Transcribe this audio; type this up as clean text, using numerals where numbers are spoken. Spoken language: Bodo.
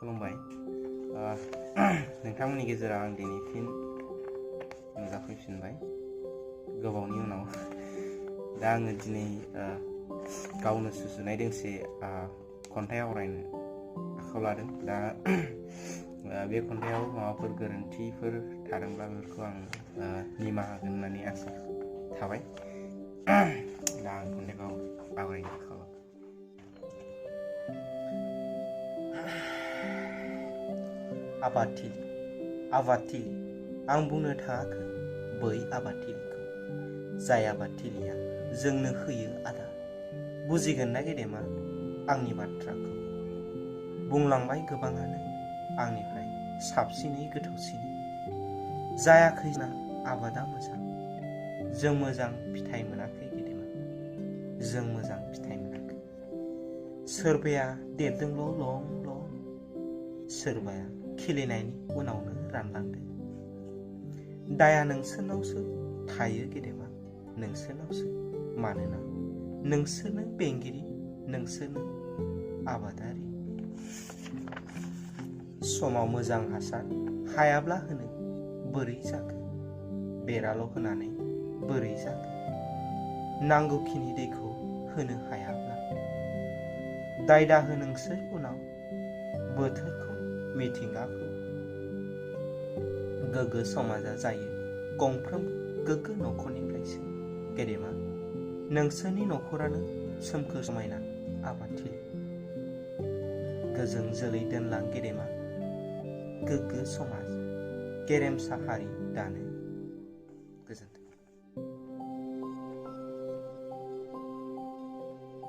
खुलुमबाय नोंथांमोननि गेजेराव आं दिनै फिन नुजाफैफिनबाय गोबावनि उनाव दा आङो दिनै गावनो सुजुनाय दोंसे खन्थाइ आवरायनो आखायाव लादों दा बे खन्थाइयाव माबाफोर गोरोन्थिफोर थादोंब्ला बेफोरखौ आं निमाहा होगोन होननानै आसा थाबाय दा आं खन्थाइखौ आवरायनो आखायाव लाबाय। आबादथिलि आं बुंनो थाङाखै बै आबादथिलिखौ जाय आबादथिलिया जोंनो होयो आदार बुजिगोन ना गेदेमा आंनि बाथ्राखौ बुंलांबाय गोबाङानो आंनिफ्राय साबसिनै गोथौसिनै जायाखै ना आबादा मोजां जों मोजां फिथाइ मोनाखै गेदेमा जों मोजां फिथाइ मोनाखै सोरबाया देरदोंल' लं सोरबाया खिलिनायनि उनावनो रानलांदों दाया नोंसोरनावसो थायो गेदेमा नोंसोरनावसो मानोना नोंसोरनो बेंगिरि नोंसोरनो आबादारि समाव मोजां हासार हायाब्ला होनो बोरै जागोन बेराल' होनानै बोरै जागोन नांगौखिनि दैखौ होनो हायाब्ला दाय दाहो नोंसोर उनाव बोथोरखौ मिथिंगाखौ गोग्गो समाजा जायो गंफ्रोम गोग्गो न'खरनिफ्रायसो गेदेमा नोंसोरनि न'खरानो सोमखोर समायना आबादथिलि गोजों जोलै दोनलां गेदेमा गोग्गो समाज गेरेमसा हारि दानो